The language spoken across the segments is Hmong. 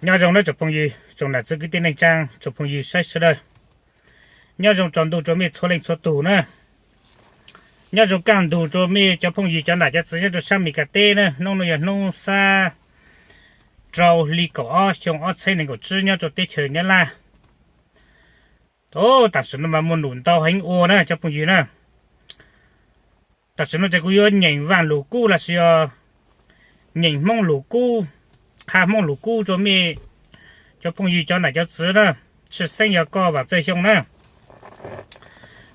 Nyob zoo nawb tsoom phooj ywg, tsoom nam txiv kwv tij neej tsaa, tsoom phooj ywg saib sawv daws. Nyob zoo tsaus ntuj rua mej txhua leej txhua tug na. Nyob zoo kaj ntug rua mej cov phooj ywg cov nam cov txiv nyob rua saab Mes Kas teb na. Hnub nuav yog hnub xab rau hli kaum ob xyoo ob txheeb nees nkaum tsib nyob rua teb chaws Nyab Laj. Tam sim no mas muaj num ntau heev ua na cov phooj ywg na. Tam sim no ces kuv yuav nyeem Vaaj Lug Kub lossis yog nyeem Hmoob Lug Kub, qha Hmoob Lug Kub rua mej cov phooj ywg cov nam cov txiv na, tshwj xeeb yog koj Vaam Txawj Xyooj na.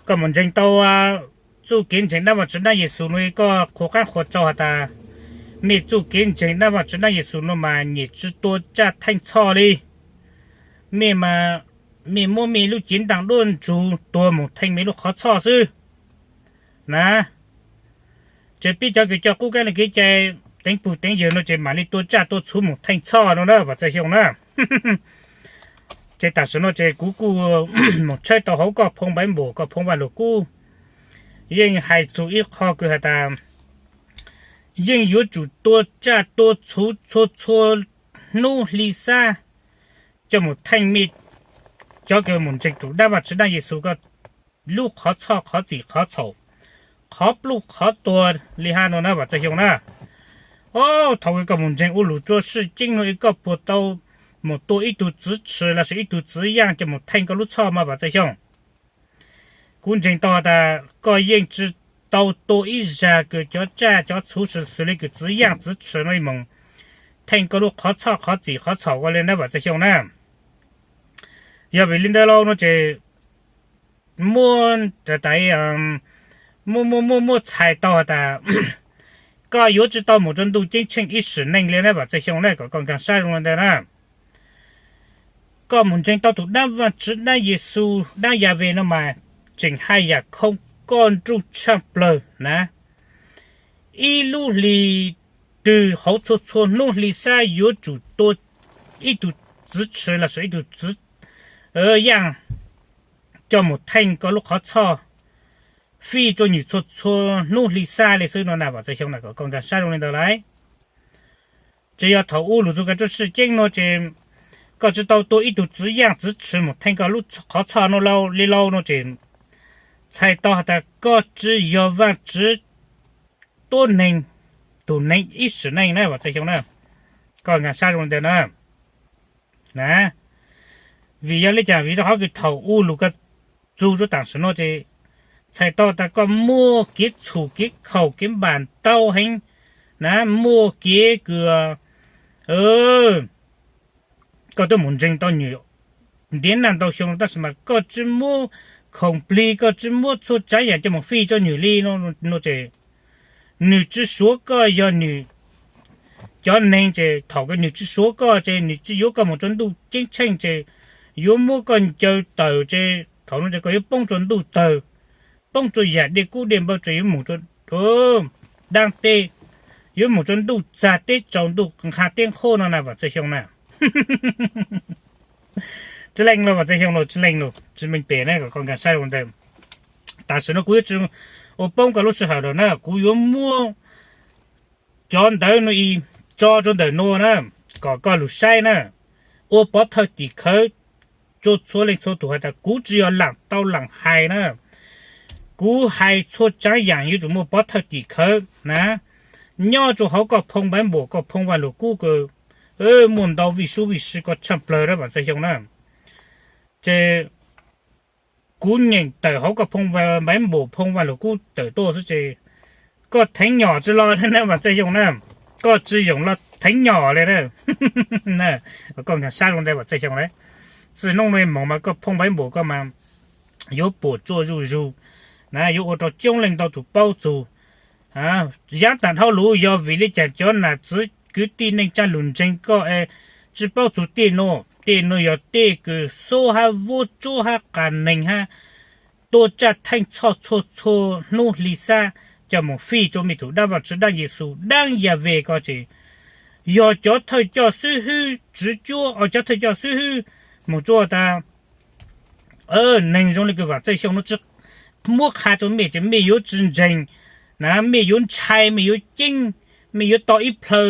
Koj mus ntseeg tau txuj kev ntseeg dlaab Vaajtswv dlaab Yexus nuav, koj qhuas qaab qhuas tsau has tas mej txuj kev ntseeg dlaab Vaajtswv dlaab Yexus nuav mas nyem tsi tua tsaj theej txhoj li. Mej mas mej muab mej lub cev ntaaj duab ntsug tuag moog theej mej lub qhov txhoj xwb na. Ces peb cov kws coj qub kab leg kev cai teev pug teev yawg nuav ces maam le tua tsaj tua txhuv moog theej txhoj nuav na Vaam Txawj Xyooj na. Ces tam sim no ces kuv kuj moog tshawb tau hauv koj phoo Npaiv Npum, koj phoo Vaaj Lug Kub, yeej hais txug ib qho kws has tas yeej yuav tsum tua tsaj tua txhuv txhua txhua hnub hli xab coj moog theej mej cov kws moog ntseeg tus dlaab Vaajtswv dlaab Yexus koj lub qhov txhoj qhov txim qhov txhaum, qhov pluj qhov tuag li hab nuav na Vaam Txawj Xyooj na. Thaum kws koj moog ntseeg ua lug rua sib ceeb nuav es koj puas tau moog tua ib tug txiv tshwm lossis ib tug txiv yaaj coj moog theej koj lub txhoj mas Vaam Txawj Xyooj? Kuv ntseeg tau has tas koj yeej tsi tau tua ib zag kws cov tsaj cov txhuv xws li kws txiv yaaj txiv tshwm nuav moog theej koj lub qhov txhoj qhov txim qhov txhaum ko le na Vaam Txawj Xyooj na. Yog vim li ntawd lauj no ces muab, muab, muab, muab txhais tau has tas koj yuav tsi tau moog rua ntuj ceeb tsheej ib sim neej li na Vaam Txawj Xyooj na, kom koj nkaag sab zoo li ntawd na. Koj moog ntseeg tau tus dlaab Vaajtswv dlaab Yexus dlaab Yaves nuav mas tseem haj yaam khoo koj nruj tshaaj plawg na. Ib lub hli twg hauv txhua txhua hnub hli xab yuav tsum tua ib tug txiv tshwm lossis ib tug txiv yaaj coj moog theej koj lub qhov txhoj fij rua nwg txhua txhua hnub hli xab li xwb no na Vaam Txawj Xyooj na, kom koj nkaag sab zoo li ntawd lauj. Ces yog thaum ua lug txug kag rua sib ceeb nuav ces koj tsi tau tua ib tug txiv yaaj txiv tshwm moog theej koj lub qhov txhoj nuav li lauj no ces txhais tau has tas koj tsi yog Vaajtswv tuab neeg, tug neeg ib sim neej na Vaam Txawj Xyooj na, koj nkaag sab zoo li ntawd na. Vim yog le caag? Vim rua qhov kws thaum ua lug kag txug rua tam sim no ces txhais tau tas koj muaj kev txhum kev khaum kev npam ntau heev na, muaj kev kws koj twb moog ntseeg tau nwg ntiav naj ntau xyoo tab sis mas koj tsi muab khoom plig, koj tsi muab txhua tsaav yaam coj moog fij rua nwg li no ces nwg tsi suav koj yog nwg cov neeg ces thaum kws nwg tsi suav koj ces nwg tsi yuav koj moog rua ntuj ceeb tsheej ces yuav muab koj ncaws tawm ces thaum no ces koj yuav poob rua ntuj tawg, poob rua yaam dej kub dej npawg ces yuav moog rua daab teb, yuav moog rua ntuj txag teb tsaus ntuj nqha teb nqhuab no na Vaam Txawj Xyooj na. Tsi leej lug Vaam Txawj Xyooj lug, tsi leej lug tsi meej pem na, kom koj nkaag sab zoo ntawd. Tam sim no kuv yuav tsi ua poob koj lub sij hawm lawm na, kuv yuav muab cov ntawv no tso rua ntawm nuav na, kom koj lug saib na, ua pov thawj tim khawv rua txhua leej txhua tug has tas kuv tsi yog laam tau laam hais na, kuv hais txhua tsaav yaam yuav tsum muaj pov thawj tim khawv na. Nyob rua hauv koj phoo Npaiv Npum, koj phoo Vaaj Lug Kub kws muaj ntau vij sub vij sw koj tshaaj plawg na Vaam Txawj Xyooj na. Ces kuv nyeem tawm hauv koj phoo Npaiv Npum phoo Vaaj Lug Kub tawm tuaj xwb ces koj theev nyom tsi los le na Vaam Txawj Xyooj na, koj tsi yoom los theev nyom le na. Koj nkaag sab zoo ntawd Vaam Txawj Xyooj na. Txij nub nuav moog mas koj phoo Npaiv Npum koj mas yuav puam tsuaj zuj zug na, yuav ua rua coob leej ntau tug paub txug. Yaab taag dhau lug yog vim le caag cov nam txiv kwv tij neej tsaa lug ntseeg koj es tsi paub txug tej nuav? Tej nuav yog tej kws xub hab vuab tsuab hab qas neeg hab tua tsaj theej txhoj txhua txhua hnub hli xab coj moog fij rua mej tug dlaab Vaajtswv dlaab Yexus dlaab Yaves ko ces yog cov thawj coj xib hwb tswv cuab, cov thawj coj xib hwb moog tsuab tas neeg zoo le kws Vaam Txawj Xyooj nuav tsi muab qha rua mej ces mej yuav tsi ntseeg na, mej yuav ntshai, mej yuav ceeb, mej yuav to ib plhaw.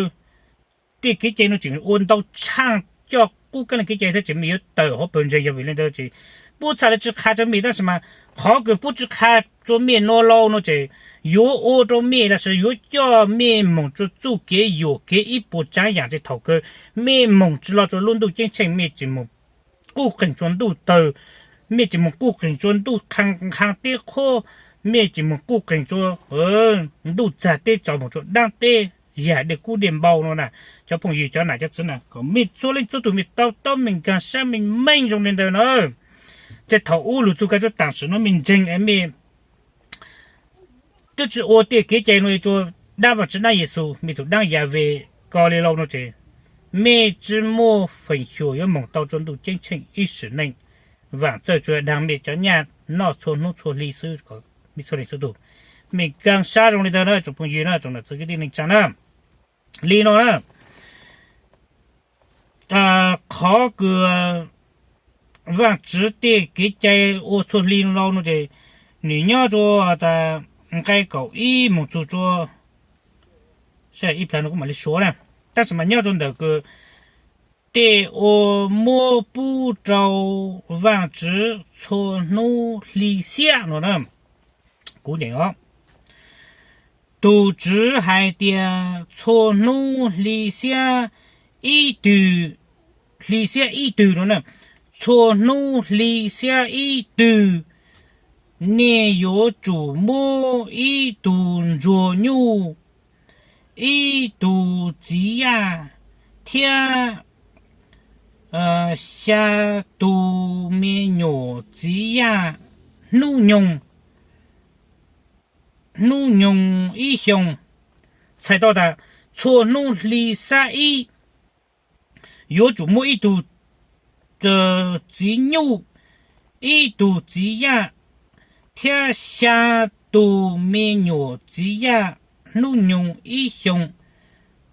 Tej kev cai nuav tseem ua ntau tshaaj coj qub kab li kev cai thiab ces mej yuav tawm hauv pawg ntseeg. Yog vim li ntawd ces pub txhaj le tsi qha rua mej, tab sis mas qhov kws pub tsi qha rua mej nuav lauj no ces yuav ua rua mej lossis yuav coj mej moog rua txuj kev yuam kev ib puas tsaav yaam, ces thaum kws mej moog tsi lug rua lub ntuj ceeb tsheej, mej tsi moog quj qeeg rua ntuj tawg, mej tsi moog quj qeeg rua ntuj qhee nqha teb qhuab, mej tsi moog quj qeeg rua ntuj txag teb tsaus, moog rua daab teb yag dej kub dej npau no na. Cov phooj ywg, cov nam cov txwv na, kom mej txhua leej txhua tug mej tau taub mej nkaag sab mej meej zoo li ntawd na. Ces thaum ub lug txug kag rua taam sim no mej ntseeg es mej twb tsi ua tej kev cai nuav rua daab Vaajtswv daab Yexus, mej tug daab Yaves ko li lauj no ces mej tsi muaj feem xyuam yuav moog tau rua ntuj ceeb tsheej ib sim neej. Vaam txawj tsuas daag mej cov nyaj noj txhua hnub txhua hli xwb. Mej txhua leej txhua tug mej nkaag sab zoo li ntawd na tsoom phooj ywg na, tsoom nam txiv kwv tij neej tsaa na. Li no na, qhov kws Vaajtswv tej kev cai ua txhua hli lauj no ces nwg nyob rua tas nqai kaum ib moog txug rua, ib plag no kuv mam li suav na, tab sis mas nyob rua ntawm kws tej uas muab pub rau Vaajtswv txhua hnub hli xiab no na. Kuv nyeem os, tug Tswv hais tias txhua hnub hli xiab ib tug, hli xiab ib tug no na, txhua hnub hli xiab ib tug, nej yuav tsum muab ib tug ntsuag nyuj, ib tug txiv yaj, thiab xya tus me nyuam txiv yaj hnub nyoog, hnub nyoog ib xyoos. Txhais tau tas txhua hnub hli xab ib yuav tsum muab ib tug txiv nyuj, ib tug txiv yaj, thiab xya tus me nyuam txiv yaj hnub nyoog ib xyoos,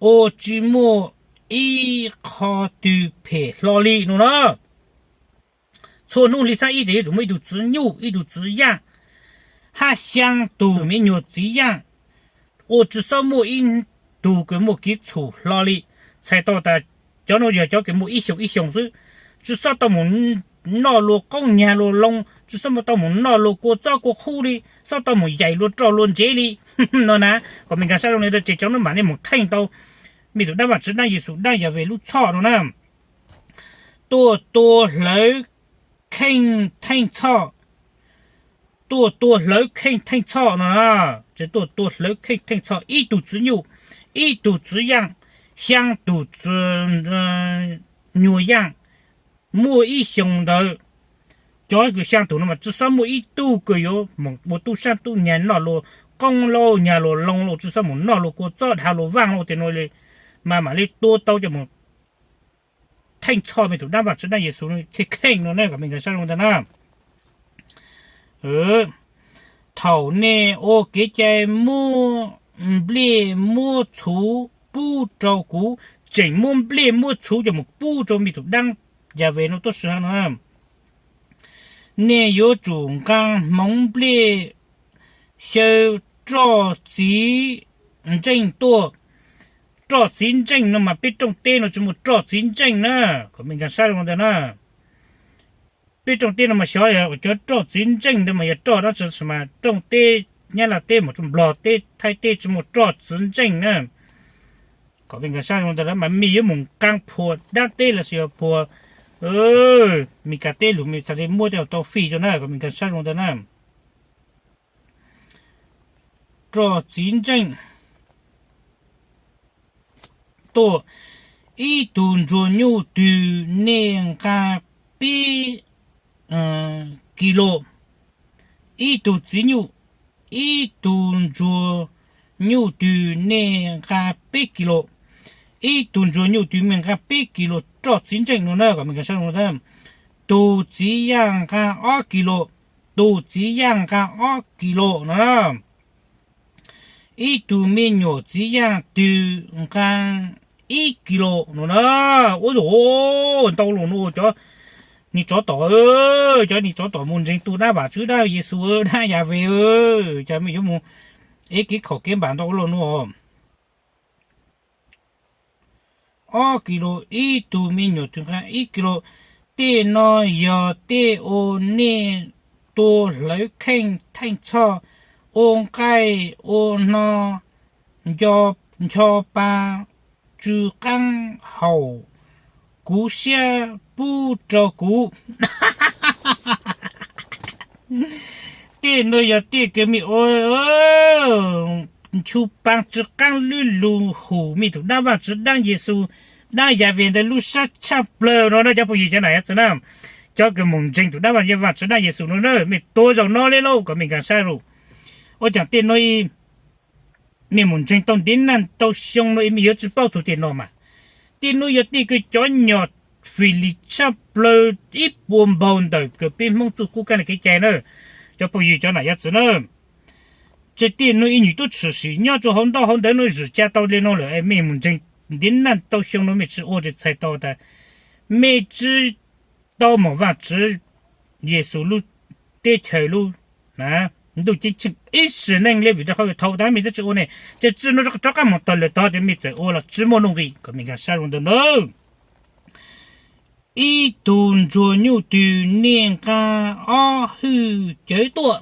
ua tsis muaj ib qho twg phem hlo li no na. Txhua hnub hli xab ib ces yuav tsum muaj ib tug txiv nyuj, ib tug txiv yaj, hab xyaa tug me nyuam txiv yaj, ua tsis xob muaj ib tug kws muaj kev txhum hlo li. Txhais tau tas cov nuav yog cov kws muaj ib xyoos ib xyoos xwb, tsis xob tau mus noj luag qoob nyag luag loo, tsis xob tau mus noj luag kua txob kua qhub li, xob tau mus yaim luag roj luag ntsev li no na. Kom mej nkaag sab zoo li ntawd ces cov nuav mam li mus kheej tau mej tus dlaab Vaajtswv dlaab Yexus dlaab Yaves lub txhoj no na. Tuaj tua hlawv kheej theej txhoj, tuaj tua hlawv kheej theej txhoj no na. Ces tuaj tua hlawv kheej theej txhoj ib tug txiv nyuj, ib tug txiv yaaj, xyaa tug txiv nyuag yaaj, muaj ib xyoos ntawd. Cov kws xyaa tug no mas tsis xob muaj ib tug kws yuav mus ua tub saab tub nyag noj luag qoob lauj nyag luag loo lauj, tsis xob mus noj luag kua txob dhau luag vaaj lauj, tej no mas mam li tua tau coj mus theej txhoj mej tus dlaab Vaajtswv dlaab Yexus kheej kheej no na. Kom mej nkaag sab zoo ntawd na. Thaum nej ua kev cai muab nplej muab txhuv pub rau kuv, tseem muab nplej muab txhuv coj mus pub rau mej tus dlaab Yaves no tuab si no na. Nej yuav tsum nqaa hmoov nplej xyaw roj txiv ntseej tuaj. Roj txiv ntseej no mas peb rooj teb no tsis muaj roj txiv ntseej na. Kom mej nkaag sab zoo ntawd na. Peb rooj teb no mas xyov cov roj txiv ntseej ntawd mas yog roj dlaab tsi, mas rooj teb Nyab Laj teb mus rau Nplog teb Thaib teb tsis muaj roj txiv ntseej na. Kom mej nkaag sab zoo ntawd mas mej yuav mus nqaa phuam dlaab teb lossis yog phuam Mes Kas teb lug mej txhad le muab coj tau fij rau na. Kom mej nkaag sab zoo ntawd na. Roj txiv ntseej tuaj, ib tug ntsuag nyuj twg nej nqaa peb kis lus. Ib tug txiv nyuj, ib tug ntsuag nyuj twg nej nqaa peb kis lus. Ib tug ntsuag nyuj twg nej nqaa peb kis lus roj txiv ntseej no na. Kom mej nkaag sab zoo ntawd. Tug txiv yaaj nqaa ob kis lus, tug txiv yaaj nqaa ob kis lus no na. Ib tug me nyuam txiv yaaj twg nqaa ib kis lus no na. Ua ntau lus no cov niag tsov tom, cov niag tsov tom mus ntseeg tus dlaab Vaajtswv dlaab Yexus dlaab Yaves, cas mej yuav mus ev kev khaum kev npam ntau lus no. ob kis lus, ib tug me nyuam tus nqa ib kis lus. Tej no yog tej uas nej tua hlawv kheej theej txhoj, ua nqaij ua hno, ncho pa tsw qaab haum kuv siab pub rau kuv. Tej no yog tej kws mej ua nchu pa tsw qaab lub lug hum mej tus dab Vaajtswv dlaab Yexus dlaab Yahweh ntawd lub sab tshaj plawg no na cov phooj ywg cov nam yawm txwv na. Cov kws moog ntseeg tus dab Vaajtswv dlaab Yexus no na, mej tua zaum no le lauj kom mej nkaag sab lug. Ua caag tej no mej moog ntseeg tau ntev naj tau xyoo no mej yuav tsi paub txug tej no mas. Tej no yog tej kws cov nyom Filis tshaj plawg ib puas npaug ntawm kws peb Hmoob txuj qub kab li kev cai na, cov phooj ywg cov nam yawm txwv na. Tej no ib nyuag tub tshwm sim nyob rua hauv ntau hauv ntawv no zwm ca tau le no lawm, mej moog ntseeg ntev naj tau xyoo no mej tsi ua ces txhais tau tas mej tsi tau moog Vaajtswv Yexus lub teb chaws lub ntuj ceeb tsheej ib sim neej le vim rau qhov thaus tas mej twb tsi ua ne, ces txij no rov qaab moog tawm lawm tod ces mej txawm ua los tsi muaj nuj nqis kom mej nkaag sab lug ntawd na. Ib tug ntsuag nyuj twg nej nqa ob hwj cawv tuaj?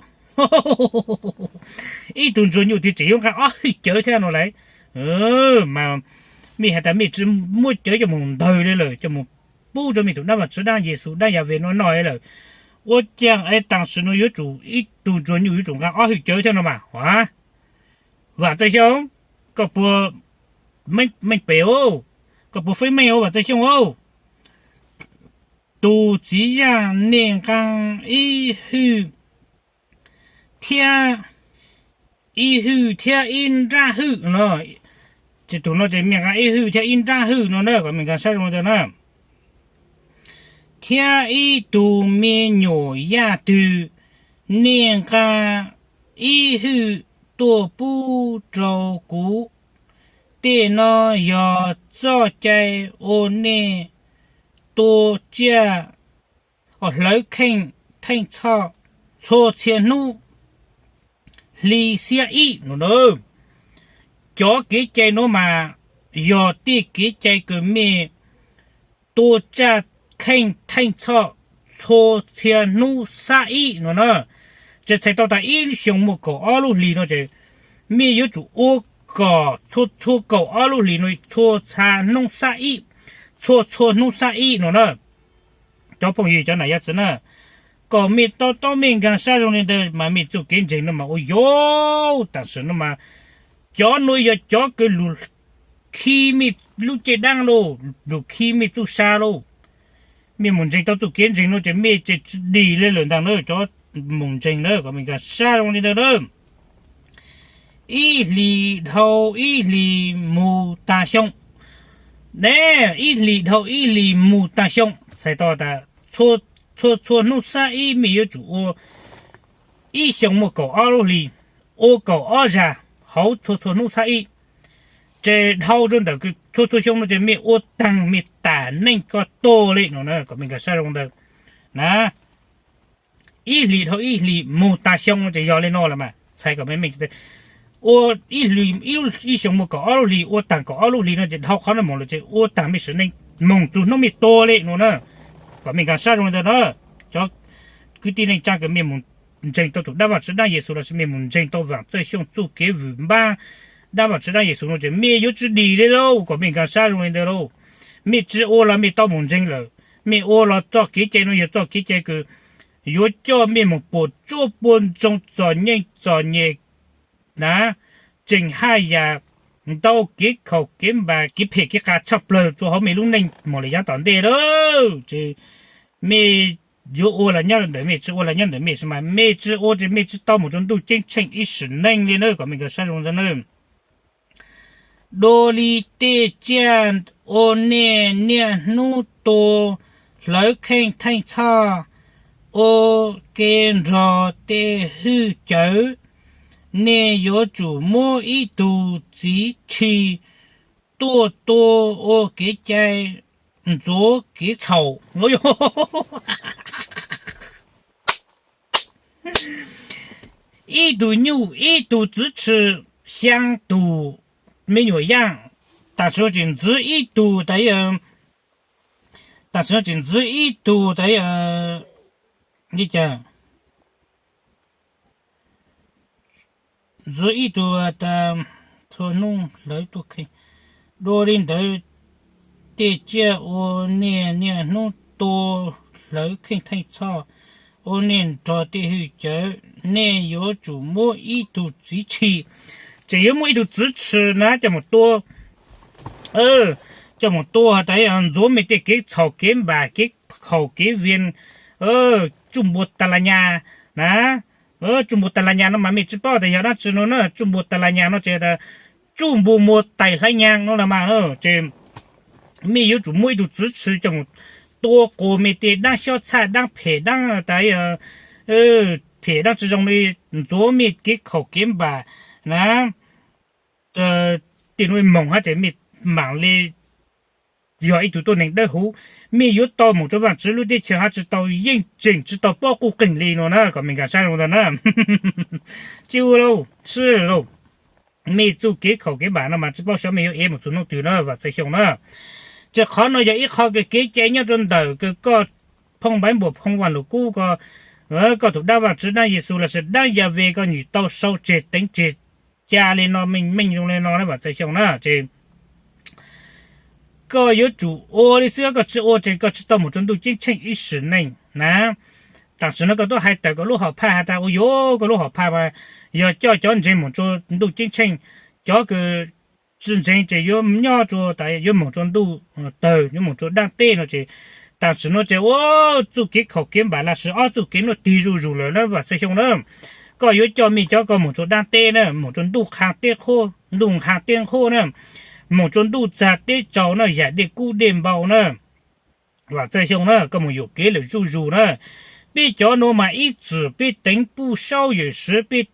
Ib tug ntsuag nyuj twg tseem yuav nqa ob hwj cawv thiab no lauj? Mas mej has tas mej tsi muab cawv coj moog ntawg le lawm coj moog pub rua mej tus dab Vaajtswv dlaab Yexus dlaab Yahweh no noj lawm, ua caag es taam sim no yuav tsum ib tug ntsuag nyuj yuav tsum nqa ob hwj cawv thiab no mas? Vam Txawj Xyooj, koj puas meej pem, koj puas feeb meej Vam Txawj Xyooj? Tus txiv yaj nej nqa ib hwj thiab, ib hwj thiab ib nrab hwj no. Ces tus no ces mej nqa ib hwj thiab ib nrab hwj no na kom mej nkaag sab zoo ntawd na. Thiab ib tug me nyuam yaj twg nej nqa ib hwj tuaj pub rau kuv. Tej no yog txoj cai ua nej tua tsiaj, hlawv kheej theej txhoj txhua txhia hnub hli xiab ib no na. Cov kev cai nuav mas yog tej kev cai kws mej tua tsiaj kheej theej txhoj txhua txhia hnub xab ib no na. Ces txhais tau tas ib xyoo muaj kaum ob lub hlis no ces mej yuav tsum ua kom txhua txhua kaum ob lub hlis no txhua txhia hnub xab ib, txhua txhua hnub xab ib no na. Cov phooj ywg cov nam yawm txwv na, kom mej to taub mej nkaag sab zoo li ntawd mas mej txuj kev ntseeg no mas ua yog taam sim no mas cov nuav yog cov kws lug khi mej lub caj dab lauj, lug khi mej txuj sa lauj. Mej moog ntseeg tau txuj kev ntseeg no ces mej ces tsi dim le lawm ntag na cov moog ntseeg na, kom mej nkaag sab zoo li ntawd na. Ib hlis dhau ib hlis mus taag xyoo, ne, ib hlis dhau ib hlis mus taag xyoo txhais tau tas txhua txhua hnub xab ib mej yuav tsum ua, ib xyoo muaj kaum ob lub hlis, ua kaum ob zag hauv txhua txhua hnub xab ib. Ces dhau rua ntawm txhua txhua xyoo no ces mej ua taag mej taam neej ko tuag li no na, kom mej nkaag sab zoo ntawd na. Ib hlis dhau ib hlis mus taag xyoo no ces yog li no lawm mas txhais kom mej meej. Ua ib xyoo muaj kaum ob lub hlis, ua taag kaum ob lub hlis no ces dhau qhov no moog lawm ces ua taag mej sim neej moog txug hnub mej tuag li no na, kom mej nkaag sab zoo li ntawd na. Cov kwv tij neej tsaa kws mej moog ntseeg tau tus dab Vaajtswv dlaab Yexus lossis mej moog ntseeg tau Vaam Txawj Xyooj txuj kev vwm npaab dab Vaajtswv dlaab Yexus no ces mej yuav tsi dim li lauj, kom mej nkaag sab zoo li ntawd lauj. Mej tsi ua los mej tau moog ntseeg lawm, mej ua los txoj kev cai no yog txoj kev cai kws yuav coj mej moog puam tsuaj puam ntsoog txom nyem txom nyem na, tseem haj yam ntau kev khaum kev npas kev phem kev qas tshaj plawg rua hauv mej lub neej moog le yaav tom ntej lawm. Ces mej yuav ua los nyob ntawm mej, tsi ua los nyob ntawm mej, mas mej tsi ua ces mej tsi tau moog rua ntuj ceeb tsheej ib sim neej li na, kom mej nkaag sab zoo ntawd na. Dua li tej tsiaj ua nej niaj hnub tua hlawv kheej theej txhoj ua ke nrog tej hwj cawv, nej yuav tsum muab ib tug txiv tshis tuaj tua ua kev cai ntxuav kev txhaum. Ib tug nyuj, ib tug txiv tshis, xyaa tug me nyuam yaaj, Tam sim no tseem ntxiv ib tug tas, tam sim no tseem ntxiv ib tug tas, li cas, ntxiv ib tug tas, txhua hnub hlawv tuaj kheej. Dua li ntawd, tej tsiaj ua niaj niaj hnub tua hlawv kheej theej txhoj, ua niaj nrog tej hwj cawv, nej yuav tsum muab ib tug txiv tshis, tseem yuav muaj ib tug txiv tshis na coj mus tua, coj mus tua has tas ntxuav mej tej kev txhaum kev npam kev khaum kev vias, tsuj npua tas las nyas na. Tsuj npua tas las nyas no mas mej tsi paub tas yog dab tsi no na, tsuj npua tas las nyas no ces tas tsuj npua muag tais hlab nyas no los mas, ces mej yuav tsum muaj ib tug txiv tshis coj mus tua quas mej tej daab xyob txhaj daab phem daab tas phem daab tsi zoo li, ntxuav mej kev khaum kev npam na. Tej nuav moog hab ces mej maam le yog ib tug tuab neeg dawb huv, mej yuav tau moog rua Vaajtswv lub teb chaws hab tsi tau yeej tseem tsi tau paub quj qeeg li no na, kom mej nkaag sab zoo ntawd na. Tsi ua lauj, sib lauj, mej txuj kev khaum kev npam no mas tsi paub xyov mej yuav ev moog txug nub twg na Vaam Txwj Xyooj na. Ces qhov no yog ib qho kws kev cai nyob rua ntawm kws koj phoo Npaiv Npuam phoo Vaaj Lug Kub ko, koj tug daab Vaajtswv daab Yexus lossis daab Yaves koj nyam tau sau tseg teev tseg ca le no meej meej zoo le no na Vaam Txwj Xyooj na. Ces koj yuav tsum ua le xwb, koj tsi ua ces koj tsi tau moog rua ntuj ceeb tsheej ib sim neej na. Tam sim no koj tub hais tawm koj lub hom phaj has tas ua yuav koj lub hom phaj mas yog coj cov ntseeg moog rua ntuj ceeb tsheej, cov kws tsi ntseeg ces yuav nyob rua tas yuav moog rua ntuj tawg, yuav moog rua daab teb no ces tam sim no ces ua txuj kev khaum kev npam lossis ob txuj kev nuj tig zuj zus lawm na Vaam Txwj Xyooj na. Koj yuav coj mej cov ko moog rua daab teb na, moog rua ntuj qha teb qhuab, ntuj nqha teb qhuab na, moog rua ntuj txag teb tsaus na, yaam dej kub dej npau na. Vaam Txwj Xyooj na, koj moog yuam kev lawm zuj zus na. Peb cov nuav mas ib txwm peb teev puj saub yawm saub, peb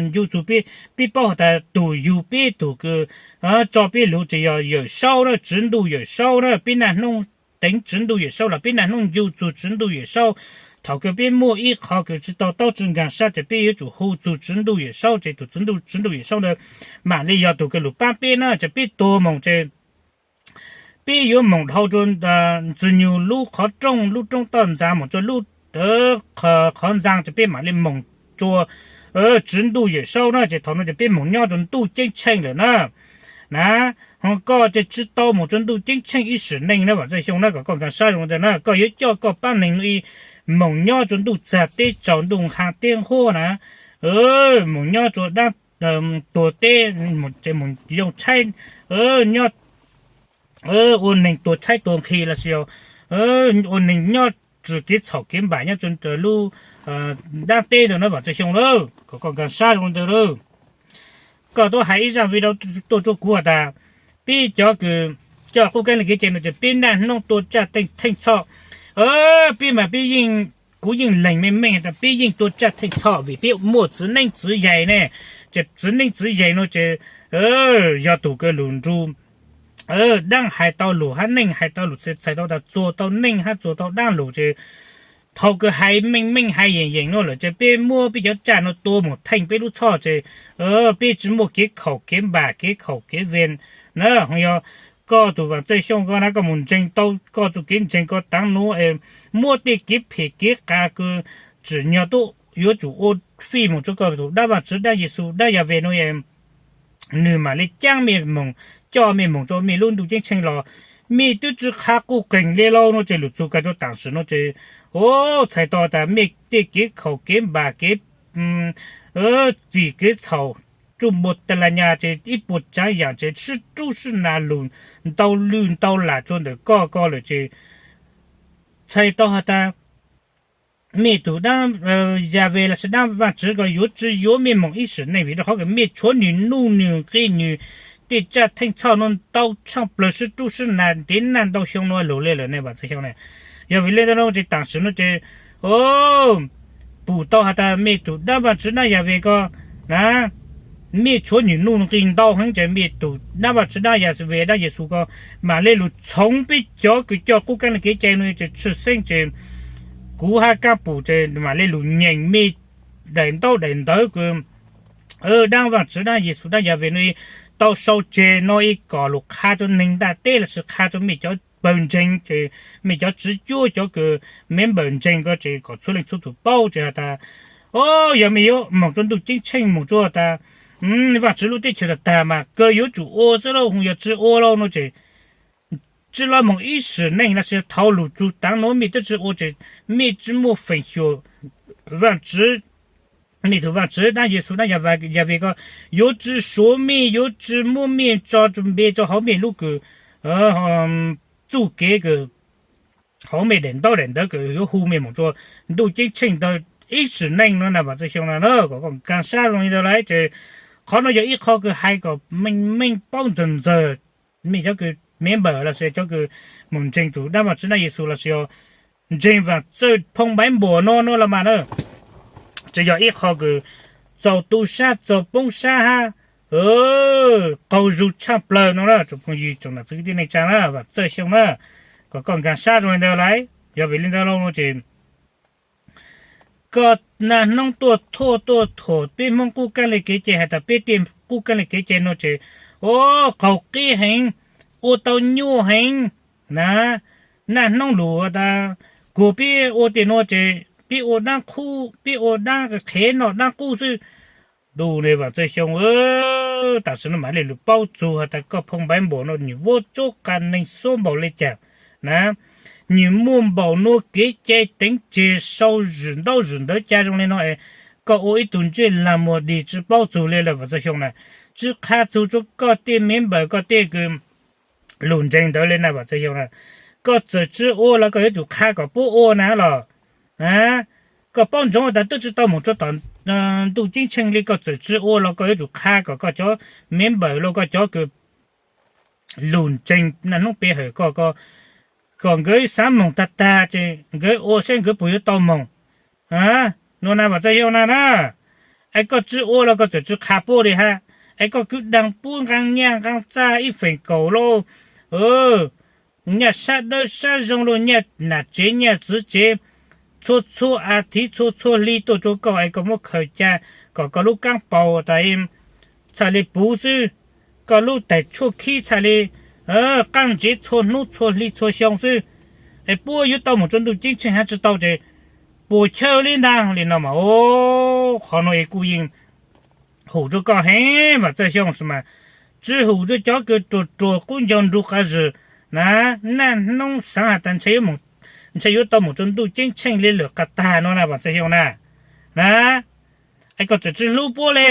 ncu txug peb, peb paub has tas tug yug peb tug kws tso peb lug ces yog Yawm Saub na, Tswv Ntuj Yawm Saub na. Peb naj hnub teev Tswv Ntuj Yawm Saub los peb naj hnub ncu txug Tswv Ntuj Yawm Saub. Thaum kws peb muaj ib qho kws tsi tau taub tsi nkaag sab ces peb yuav tsum hu txug Tswv Ntuj Yawm Saub ces tug Tswv Ntuj, Tswv Ntuj Yawm Saub ntawd maam le yog tug kws lug paab peb na. Ces peb tuag moog ces peb yuav moog dhau rua Ntxwg Nyug lub qhov rooj, lub roob toj ntxas moog rua lub qhov ntxaa ces peb maam le moog rua Tswv Ntuj Yawm Saub na. Ces thaum no ces peb moog nyob rua ntuj ceeb tsheej lawm na. Na, ho koj ces tsi tau moog rua ntuj ceeb tsheej ib sim neej na Vaam Txwj Xyooj na, kom koj nkaag sab zoo ntawd na. Koj yuav coj koj paab neeg nuav moog nyob rua ntuj txag teb tsaus, ntuj nqha teb nqhuab na, moog nyob rua daab tuag teb, ces moog yoo tshaib, nyob ua neeg tuag tshaib tuag nqhis lossis yog ua neeg nyob tswm kev txhaum kev npam nyob rua lub daab teb ntawd na Vaam Txwj Xyooj lauj. Kom koj nkaag sab zoo ntawd lauj. Koj tub hais ib zaaj video tuaj rua kuv has tas peb cov kws coj qub keeb le kev cai no ces peb naj hnub tua tsaj theej txhoj. Peb mas peb yeej, kuv yeej lees meej meej tas peb yeej tua tsaj theej txhoj vim peb muaj txiv neeb txiv yaig ne. Ces txiv neeb txiv yaig no ces yog tug kws lug nrug daab hais tau lug hab neej hais tau lug, txhais tau tas txuas tau neej hab txuas tau daab lug ces thaum kws hais meej meej hais yeem yeem no lawm ces peb muab peb cov tsaj no tua moog theej peb lub txhoj ces peb tsi muaj kev khaum kev npam kev khaum kev vees na. Ho yog koj tug Vaam Txwj Xyooj ko na, koj moog ntseeg tau koj txuj kev ntseeg ko taav nuav, muab tej kev phem kev qas kws tsim nyog tub yuav tsum ua fij moog rua koj tug daab Vaajtswv daab Yexus daab Yaves nuav, nwg maam le caab mej moog, coj mej moog rua mej lub ntuj ceeb tsheej los mej twb tsi qha quj qeeg le lauj no ces lug txug kag rua taam sim no ces txhais tau tas mej tej kev khaum kev npam kev txim kev txhaum, tsuj npua tas las nyas ces ib puas tsaav yaam ces sib rub sib nas lug ntau lwj ntau lam rua ntawm koj ko lawm ces txhais tau has tas mej tug daab Yaves lossis daab Vaajtswv ko yuav tsi yuav mej moog ib sim neej vim rua qhov kws mej tshuav nwg nuj nwg nqi nwg tej tsaj theej txhoj nuav ntau tshaaj plawg sib rub sib nas ntev naj ntau xyoo nuav lug le lawm ne Vaam Txwj Xyooj ne. Yog vim le ntawd no ces taam sim no ces pum tau has tas mej tug daab Vaajtswv daab Yaves ko na, mej tshuav nwg nuj nqi ntau heev ces mej tug daab Vaajtswv daab Yaves daab Yexus ko maam le lug txhoov peb cov kws coj qub keeb le kev cai no ces tshwj xeeb ces kuv hab kaab pum ces maam le lug nyeem mej daim ntaub daim ntawv kws daab Vaajtswv daab Yexus daab Yaves no tau sau tseg no ib kom lus qha rua neeg ntaj teb lossis qha rua mej cov pawg ntseeg ces mej cov tswv cuab cov kws member ntseeg ko ces kom txhua leej txhua tus paub ces has tas, o, yog mej yuav moog rua ntuj ceeb tsheej moog rua tas Vaajtswv lub teb chaws tag tag mas kawg yuav tsum ua xwb lauj, yog tsi ua lauj no ces tsi lug moog ib sim neej lossis thauj lug txug taav nuav mej twb tsi ua ces mej tsi muaj feem xyuam Vaajtswv, mej tug Vaajtswv dlaab Yexus dlaab Yahweh ko yuav tsi suav mej, yuav tsi muab mej tso npe rua hauv mej lub kws txuj kev kws hauv mej daim ntaub daim ntawv kws yuav hu mej moog rua ntuj ceeb tsheej ntawd ib sim neej no na Vaajtswv Xyooj na. Kom koj nkaag sab zoo li ntawd lawm ces qhov no yog ib qho kws hais kom meej meej paub ntxawg ntxawg mej cov kws member lossis cov kws moog ntseeg tug dlaab Vaajtswv dlaab Yexus lossis yog ntseeg Vaajtswv phoo Bible no no los mas na, tsi yog ib qho kws txaus tu sab txaus poob sab hab qaug zug tshaaj plawg no na tsoom phooj ywg tsoom nam txiv kwv tij neej tsaa na Vaajtswv Xyooj na. Kom koj nkaag sab zoo li ntawd lawm, yog vim li ntawd lauj no ces koj naj hnub tuaj thuaj tuaj thuam peb Hmoob qub kaab le kev cai has tas peb tej qub kaab le kev cai no ces, o, qaug qib heev, ua tau nyuaj heev na. Naj hnub lug tas kuas peb ua tej nuav ces peb ua daab qhub, peb ua daab qhev noj daab qub xwb. Ntuj ne Vaajtswv Xyooj, tam sim no mam le lug paub txug has tas koj phoo Bible no nwg vuab tsuab qha neeg xuab npaum le caag na, nwg muaj npaum nuav kev cai teev tseg sau zwm ntaub zwm ntawv ca zoo le no es koj ua ib tug ntsej lag muag dig tsi paub txug le lawm Vaajtswv Xyooj na. Tsi qha txug rua koj tej member koj tej kws lug ntseeg ntawd le na Vaajtswv Xyooj na. Koj txawm tsi ua los koj yuav tsum qha kom puab ua na los. Koj paub ntsoov tas twb tsi tau moog rua tom ntuj ceeb tsheej le koj txawm tsi ua los koj yuav tsum qha kom koj cov member los koj cov kws lug ntseeg naj hnub pe hawm koj, kom nkawd xaav moog tag tag ces nkawd ua saib nkawd puas yuav tau moog. Nua na Vaajtswv Xyooj na na, es koj tsi ua los koj txawm tsi qha puab le hab, es koj kwv daag puab nqaa nyaj nqaa txag ib feem kaum lauj, nyaj sab dawb sab zoo lauj, nyaj nam tsev nyaj txwv tsev, txhua txhua a thiv txhua txhua hli tuaj rua koj es koj muab khaws ca kom koj lub kaab paus tas txhaj le puv xwb, koj lub taig tshuaj khib txhaj le qaab ntsev txhua hnub txhua hli txhua xyoo xwb, es puab yuav tau moog rua ntuj ceeb tsheej hab tsi tau ces puas chawj le ntaag le no mas, o, qhov nuav es kuj yeej hum rua koj heev Vaajtswv Xyooj mas, tsi hum rua cov kws ruam ruam qub ncaug nrug qav zwm na. Naj hnub xaav has tas ntshe yuav tau moog rua ntuj ceeb tsheej le lawm qas tag no na Vaajtswv Xyooj na, na, es koj txawm tsi hlub puab le.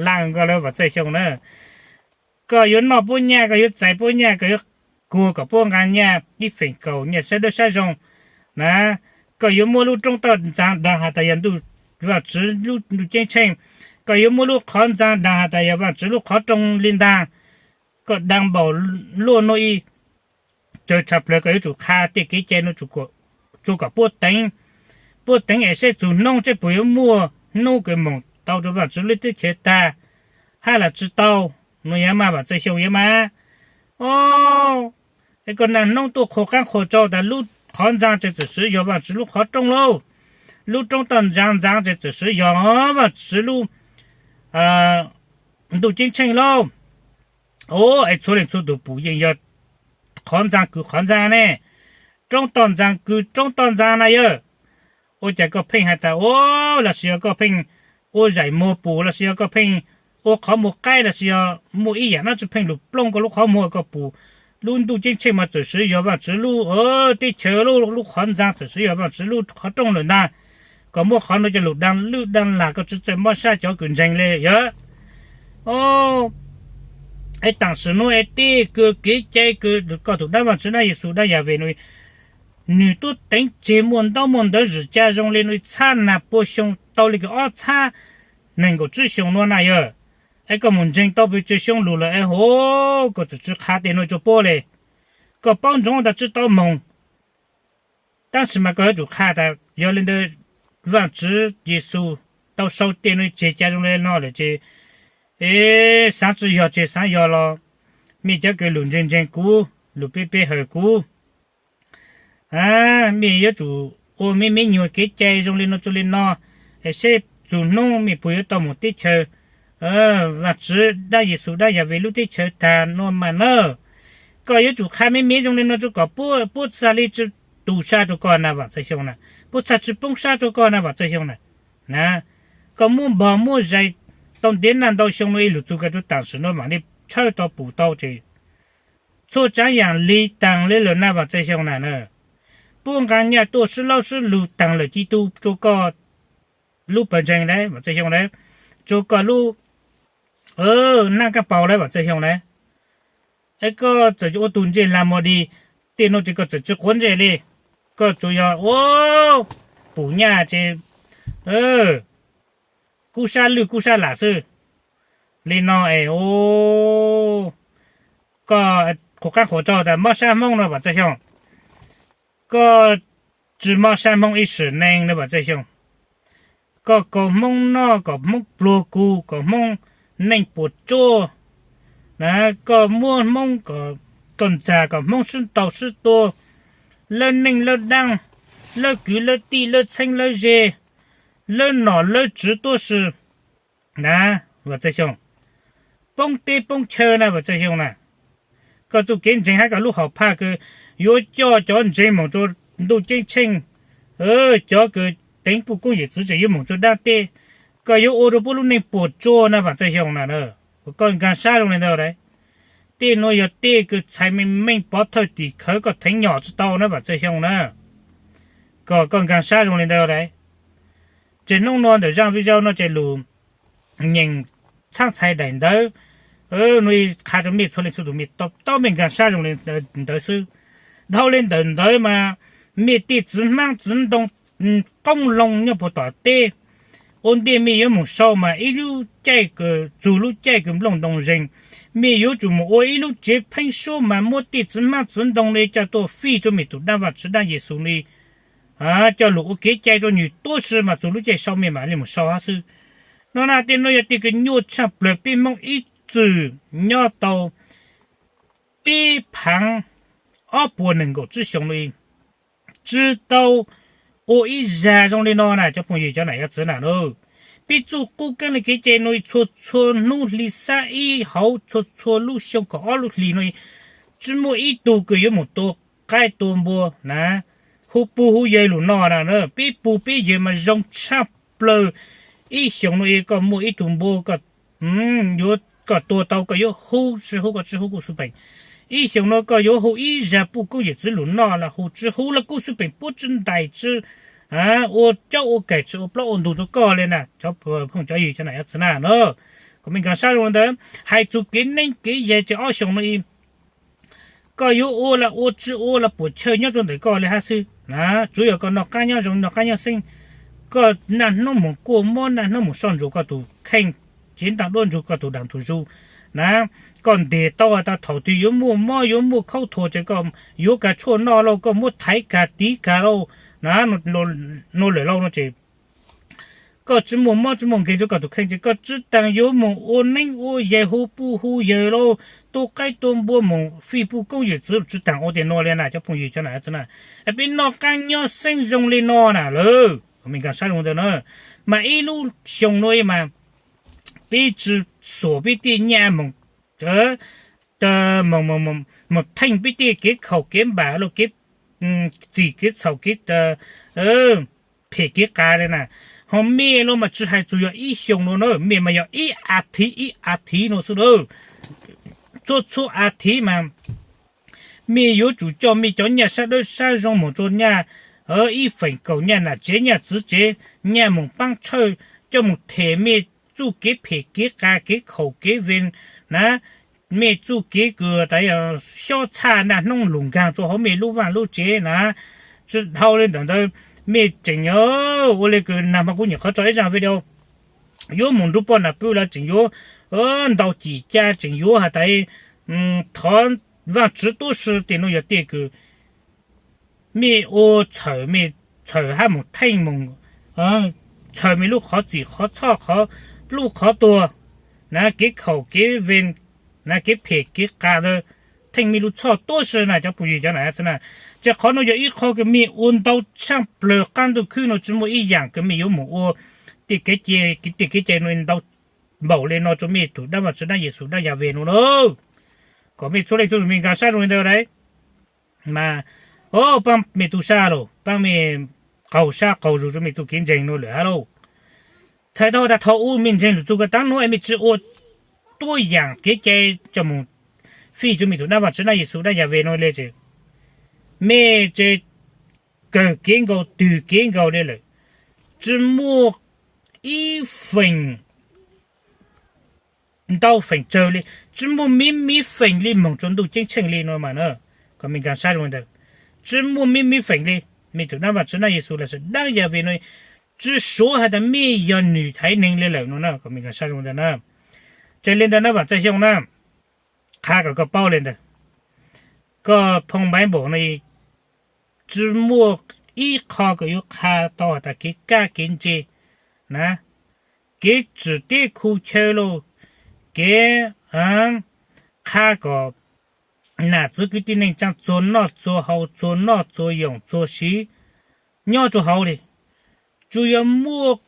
Laj koj lawm Vaajtswv Xyooj na, koj yuav noj puab nyaj, koj yuav txais puab nyaj, koj yuav kuag kom puab nqaa nyaj ib feem kaum nyaj sab dawb sab zoo na, koj yuav muab lub roob toj ntxaa daag has tas yog ntuj, Vaajtswv lub ntuj ceeb tsheej, koj yuav muab lub qhov ntxaa daag has tas yog Vaajtswv lub qhov rooj le ntaag, koj daag npaum luaj nuav ib tsawg tshaj plawg koj yuav tsum qha tej kev cai nuav rua kom puab teev, puab teev es saib txug noob saib puas yuav muaj hnub kws moog tau rua Vaajtswv lub teb chaws tag hab los tsi tau, nuav yog mas Vaajtswv Xyooj yog mas. O, es koj naj hnub tuaj qhuas qaab qhuas tsau tas lub qhov ntxaa ces txawm swv yog Vaajtswv lub qhov rooj lauj, lub roob toj ntxaa ntxaa ces txawm swv yog Vaajtswv lub ntuj ceeb tsheej lauj. O, es txhua leej txhua tug pum yeej yog qhov ntxaa kws qhov ntxaa ne, roob toj ntxaa kws roob toj ntxaa na yawg. Ua cas koj pheej has tas, o, lossis yog koj pheej ua zaim muag pum lossis yog koj pheej ua qhov muag qaib lossis yog muaj ib yaam dlaab tsi pheej lug plooj koj lub qhov muag koj pum, lub ntuj ceeb tsheej mas txawm swv yog Vaajtswv lub teb chaws lub qhov ntxaa txawm swv yog Vaajtswv lub qhov rooj lawm ntag. Koj muab qhov nuav coj lug daag lwj daag lag koj tsi txawj mob sab cov kws ntseeg le yawg. Es tam sim nuav es tej kws kev cai kws koj tug dlaab Vaajtswv dlaab Yexus dlaab Yahweh nuav, nwg tub teev tseg muaj ntaub muaj ntawv zwm ca zoo le nuav txhab nag puag xyoo tau le kws ob txhab neeg nkaum tsib xyoo nuav na yawg. Es koj moog ntseeg tau pes tsawg xyoo lug lawm es hov koj txawm tsi qha tej nuav rua puab le. Koj paub ntsoov tas tsi tau moog, tab sis mas koj yuav tsum qha tas yog le ntawd Vaajtswv Yexus tau sau tej nuav tseg ca zoo le no lawm ces, es xaav tsi yog tseg xaav yog los, mej cov kws lug ntseeg ntseeg kuv, lug pe pe hawm kuv, mej yuav tsum ua mej me nyuam kev cai zoo le no tsi le no, es seb txug hnub mej puas yuav tau moog teb chaws Vaajtswv dlaab Yexus dlaab Yaves lub teb chaws taag nua mas na. Koj yuav tsum qha me me zoo le nuav rua kom puab txhaj le tsi tu sab rua koj na Vam Txwj Xyooj na, puab txhaj tsi poob sab rua koj na Vam Txwj Xyooj na. Na, koj muab npog muab zais tau ntev naj ntau xyoo nuav ib lug txug koj rua taam sim nuav maam le tshawb tau pum tau ces txhua tsaav yaam lig taag le lawm na Vam Txwj Xyooj na. Puab nqaa nyaj tuaj sib laub sib lug taag lawm ci tu rua koj lub pawg ntseeg lawm Vam Txwj Xyooj na, rua koj lub naaj kaab paus lawm Vam Txwj Xyooj na. Es koj txawm ua tug ntsej lag mog dig, tej nuav ces koj txawm tsi quav ntsej le, koj tsuas yog ua pum nyaj ces kub sab lwj kub sab lam xwb. Le no es koj qhuas qaab qhuas tsaug tas mob sab Hmoob no Vam Txwj Xyooj. Koj tsi mob sab Hmoob ib sim neej na Vam Txwj Xyooj. Koj kaus Hmoob noj, kom Hmoob pluag kuv, kom Hmoob neej puas tsuaj na, koj muab Hmoob, koj ntxag kom Hmoob sib ntaus sib tua, lawb neej lawb daab, lawb kwv lawb tij lawb txheeb lawb ze, lawb nom lawb tswv tuab si na Vam Txwj Xyooj. Poob teb poob chaw na Vam Txwj Xyooj na. Koj txuj kev ntseeg hab koj lub hom phaj kws yuav coj cov ntseeg moog rua ntuj ceeb tsheej, cov kws teev puj koob yawm txwv tseem yuav moog rua daab teb, koj yuav ua rua puab lub neej puas tsuaj na Vam Txwj Xyooj na. Koj nkaag sab zoo le ntawd lawm. Tej nuav yog tej kws txhais meej meej pov thawj tim khawv koj theev nyom tsi tau na Vam Txwj Xyooj na. Koj, koj nkaag sab zoo le ntawd lawm. Ces nub nuav ntawm zaaj video nuav ces lug nyeem txhaab txhais daim ntawv nuav qha rua mej txhua leej txhua tug mej tau mej nkaag sab zoo le ntawd xwb. Dhau le ntawm ntawd mas mej tej txiv hmaab txiv ntoo qoob loo nyob puag tom teb, ua ntej mej yuav moog sau mas ib lub caij kws txug lub caij kws nplooj ntoo zeeg, mej yuav tsum moog ua ib lub tsev pheeb suab mas muab tej txiv hmaab txiv ntoo le coj tuaj fij rua mej tug dlaab Vaajtswv dlaab Yexus le coj lug ua kev cai rua nwg tuab si mas txug lub caij sau mej mam le moog sau hab xwb. Nuav na tej nuav yog tej kws nyuaj tshaaj plawg peb Hmoob ib txwm nyob tau peb phaav ob puas nees nkaum tsib xyoos nuav tsi tau ua ib zag zoo le no na cov phooj ywg cov nam yov txwv na. Peb txuj qub keeb le kev cai nuav txhua txhua hnub hli xab ib hauv txhua txhua lub xyoo kaum ob lub hlis nuav tsi muaj ib tug kws yuav moog tua qaib tua npua na, hu pug hu yawg lug noj na. Peb pug peb yawg mas zoo tshaaj plawg. Ib xyoos nuav koj muaj ib tug npua yuav koj tua tau koj yuav hu tsi hu koj tsi hu kuj xwb peem. Ib xyoos nuav koj yuav hu ib zag puj koob yawm txwv lug noj los hu tsi hu los kuj xwb peem, puab tsi ntais tsi ua caub ua kaim tsi ua plaub ua ntug rua koj le na cov phooj cov ywg cov nam yov txwv na. Kom mej nkaag sab zoo le ntawd. Hais txug kev neeb kev yaig ces ob xyoos nuav koj yuav ua los ua tsi ua los puam chawj nyob rua ntawm koj le hab xwb na. Tsuav yog koj noj qaab nyob zoo noj qaab nyob xeeb, koj naj hnub moog kuaj mob naj hnub moog soj ntsuam koj tug kheej, cev ntaaj duab ntsug koj tug daag tug zug na. Koj nteg tau has tas thaum twg yuav muaj mob yuav muaj khaub thuas ces koj yuav kag tshuaj noj lauj, koj muab thaiv kag tiv kag lauj na, nuav lawm lauj no ces koj tsi muaj mob tsi muaj nkeeg rua koj tug kheej ces koj tsi taag yuav moog ua neeb ua yaig hu puj hu yawg lauj, tua qaib tua npua moog fij puj koob yawm txwv tsi taag ua tej nuav le na cov phooj ywg cov nam yov txwv na. Peb noj qaab nyob xeeb zoo le no na lawm, kom mej nkaag sab zoo ntawd na. Mas ib lub xyoo nuav mas peb tsi xuas peb tej nyaj moog, moog theej peb tej kev khaum kev npam lauj, kev txim kev txhaum kev phem kev qas le na. Ho mej los mas tsi hais txug yog ib xyoos nuav na, mej mas yog ib as thiv ib as thiv nuav xwb lawm. Txhua txhua as thiv mas mej yuav tsum coj mej cov nyaj sab dawb sab zoo moog rua nyaj ib feem kaum nyaj nam tsev nyaj txwv tsev, nyaj moog paab tshawj, coj moog them mej txuj kev phem kev qas kev khaum kev vees na, mej txuj kev kws tas xyob txhaj naj hnub lug nkaag rua huv mej lub vaaj lub tsev na. Tsi dhau le ntawm ntawd, mej tseem ua le kws nag hmo kuv nyuam qhuav tso ib zaaj video, yuav moog nrug poj nam pw los tseem yuav ntau cim ca, tseem yuav has tas thov Vaajtswv tuab si. Tej nuav yog tej kws mej ua txhawm, mej txhawm hab moog theej moog txhawm mej lub qhov txim qhov txhoj qhov pluj qhov tuag na, kev khaum kev vees na, kev phem kev qas ntawd, theej mej lub txhoj tuab si na cov phooj ywg cov nam yov txwv na. Ces qhov nuav yog ib qho kws mej ua ntau tshaaj plawg qaab ntuj khwb nuav tsi muaj ib yaam kws mej yuav moog ua tej kev cai, tej kev cai no ntau npaum li no rau mej tus dab Vaajtswv dab Yexus dab Yahweh no na. Kom mej txhua leej txhua tus mej nkaag sab zoo li ntawd lauj. Mas, o, paab mej tu sab lauj, paab mej qaug sab qaug zug rua mej txuj kev ntseeg no lawm hab lauj. Txhais tau has tas thaum ub mej ntseeg lug txug ko taab nuav es mej tsi ua tuab yaam kev cai coj moog fij rua mej tus dab Vaajtswv dab Yexus dab Yahweh no le ces mej tsi kawg kev nkaus twg kev nkaus le lawm. Tsi muaj ib feem ntau feem tsawg li, tsi muaj miv miv feem li moog rua ntuj ceeb tsheej li no mas na. Kom mej nkaag sab zoo li ntawd, tsi muaj miv miv feem li. Mej tus dab Vaajtswv dab Yexus lossis dab Yahweh no tsi suav has tas mej yog nwg haiv neeg le lawm no na. Kom mej nkaag sab zoo li ntawd na. Ces le ntawd na Vaam Txaj Xyooj na, qha kom koj paub le ntawd, koj phoo Bible no tsi muaj ib qho kws yuav qha tau has tas kev kaj kev ntse na, kev tsim teb khu chaw lauj, kev qha kom nam txwv kwv tij neej tsaa txuag noj txuag haus txuag noj txuag yoom txuag siv nyob rua hauv li. Tsuas yog muaj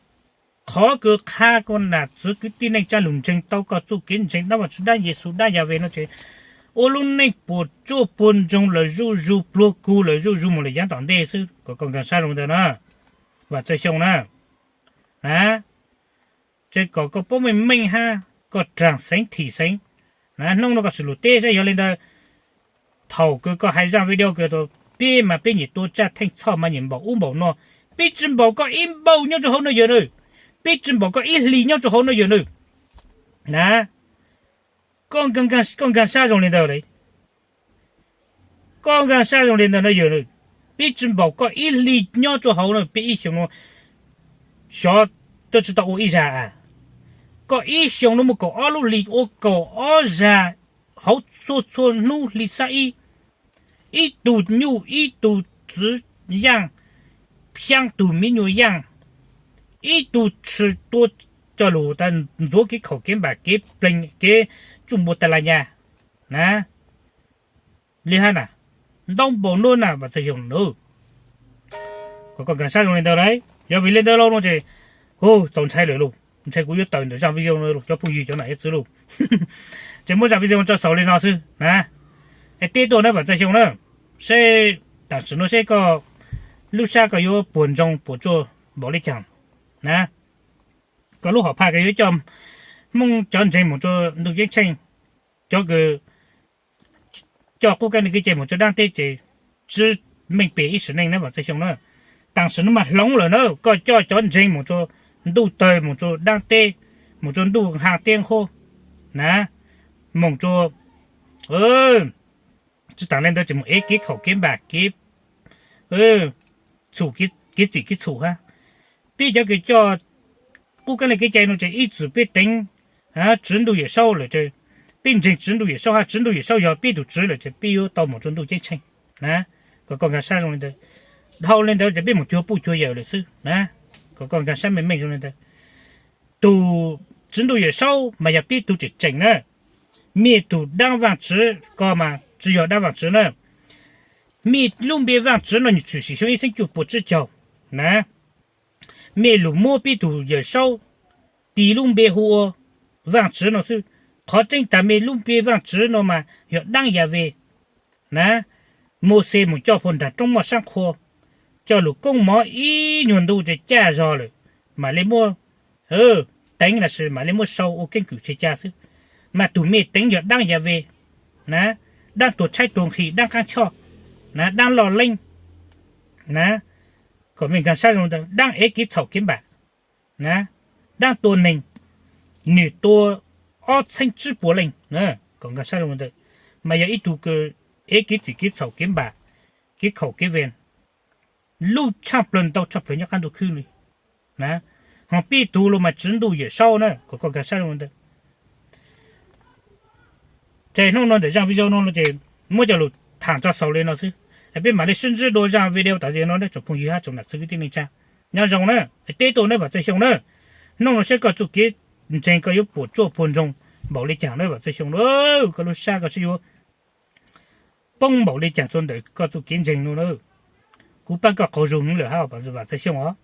qhov kws qha kom nam txwv kwv tij neej tsaa lug ntseeg tau koj txuj kev ntseeg dab Vaajtswv dab Yexus dab Yahweh no ces ua lub neej puas tsuaj puag ntsoog lawm zuj zug pluag kug lawm zuj zug moog lawm yaav tom ntej xwb. Kom koj nkaag sab zoo li ntawd na, Vaam Txaj Xyooj na. Na, ces kom koj paub meej meej hab koj raag xeev thim xeev. Na, hnub no koj sim lug teb saib yog le ntawd. Thaum kws koj hais zaaj video kws peb mas peb nyiam tua tsaj theej txhoj mas nyiam npaum ub npaum no, peb tsi npaum koj ib npaug nyob rua hauv no yawg na, peb tsi npaum koj ib hlis nyob rua hauv no yawg na. Na, koj nkaag sab zoo li ntawd le. Koj nkaag sab zoo li ntawd no yawg na, peb tsi npaum koj ib hlis nyob rua hauv no, peb ib xyoo no xyov twb tsi tau ua ib zag a. Koj ib xyoo no muaj kaum ob lub hlis ua kaum ob zag hauv txhua txhua hnub hli xab ib, ib tug nyuj ib tug txwv yaaj, xyaa tug miv nyuas yaaj, ib tug tshwm tua coj lug tas ntxuav kev khaum kev npam kev pleeg kev tsuj npua tas las nyas na. Li hab na, ntau npaum nuav na Vaam Txaj Xyooj na. Kom koj nkaag sab zoo li ntawd lauj. Yog vim le ntawd lauj no ces, hu, txaus ntshai lawm lauj, ntshai kuv yuav tawm ntawm zaaj video no lauj cov phooj ywg cov nam cov txwv lauj. Ces muab zaaj video tso xaus li no xwb na. Es teb tuaj na Vaam Txaj Xyooj na, seb tam sim no seb koj lub sab koj yuav puas ntsoog puas tsuaj npaum le caag na. Koj lub hom phaj koj yuav coj Hmoob cov ntseeg moog rua ntuj ceeb tsheej, cov kws coj qub kab lig kev cai moog rua daab teb ces tsi meej pem ib sim neej na Vaam Txaj Xyooj na. Tam sim no mas hloov lawm na, koj coj cov ntseeg moog rua ntuj tawg moog rua daab teb, moog rua ntuj haa teb nqhuab na, moog rua, tsi taag le ntawd ces moog ev kev khaum kev npam kev txhum, kev txim kev txhum hab. Peb cov kws coj qub kab lig kev cai no ces ib txwm peb teev Tswv Ntuj Yawm Saub lawm, peb ntseeg Tswv Ntuj Yawm Saub hab Tswv Ntuj Yawm Saub yog peb tug tswv lawm ces peb yuav tau moog rua ntuj ceeb tsheej na. Kom koj nkaag sab zoo li ntawd. Dhau le ntawd ces peb moog cuag puj cuag yawm lawm xwb na. Kom koj nkaag sab meej meej zoo li ntawd. Tug Tswv Ntuj Yawm Saub mas yog peb tug tseem tseem na. Mej tug dab Vaajtswv ko mas tsi yog dab Vaajtswv na. Mej lub npe Vaajtswv no nws tshwm sim xyoo ib txheeb cuaj puas tsib caug na. Mej lug muab peb tug Yawm Saub tis lub npe hu ua Vaajtswv no xwb. Qhov tseeb tas mej lub npe Vaajtswv no mas yog dab Yahweh na. Mauxes moog coj puag nraag roob moj saab qhua, coj lug koob mov ib nyuag ntu ces caj zog lawm, mam le muab teev lossis mam le muab sau ua keeb kwm tseg ca xwb. Mas tug mej teev yog dab Yahweh na, dab tuag tshaib tuag nqhis, dab qaab choj na, dab loj leeb na. Kom mej nkaag sab zoo ntawd, dab ev kev txhaum kev npam na, dab tua neeg, nwg tua ob txheeb tsib puas leej. Kom nkaag sab zoo ntawd, mas yog ib tug kws ev kev txim kev txhaum kev npam, kev khaum kev veen, lub tshaaj plawg ntau tshaaj plawg nyob qaab ntuj khwb li na. Ho peb tug los mas Tswv Ntuj Yawm Saub na. Kom koj nkaag sab zoo ntawd. Ces hnub no ntawm zaaj video no ces muab coj lug thaam tso xaus li no xwb. Peb mam le sib ntsib dua zaaj video tom ntej no na tsoom phooj ywg hab tsoom nam txwv kwv tij neej tsaa. Nyob zoo na, teb tuaj na Vaam Txaj Xyooj na. Hnub no saib koj txuj kev ntseeg koj yuav puas tsuaj puag ntsoog npaum le caag na Vaam Txaj Xyooj. Koj lub sab koj saib yuav poob npaum le caag rua ntawm koj txuj kev ntseeg no na. Kuv paab koj qaug zug heev lawm hab Vaam Txaj Xyooj os.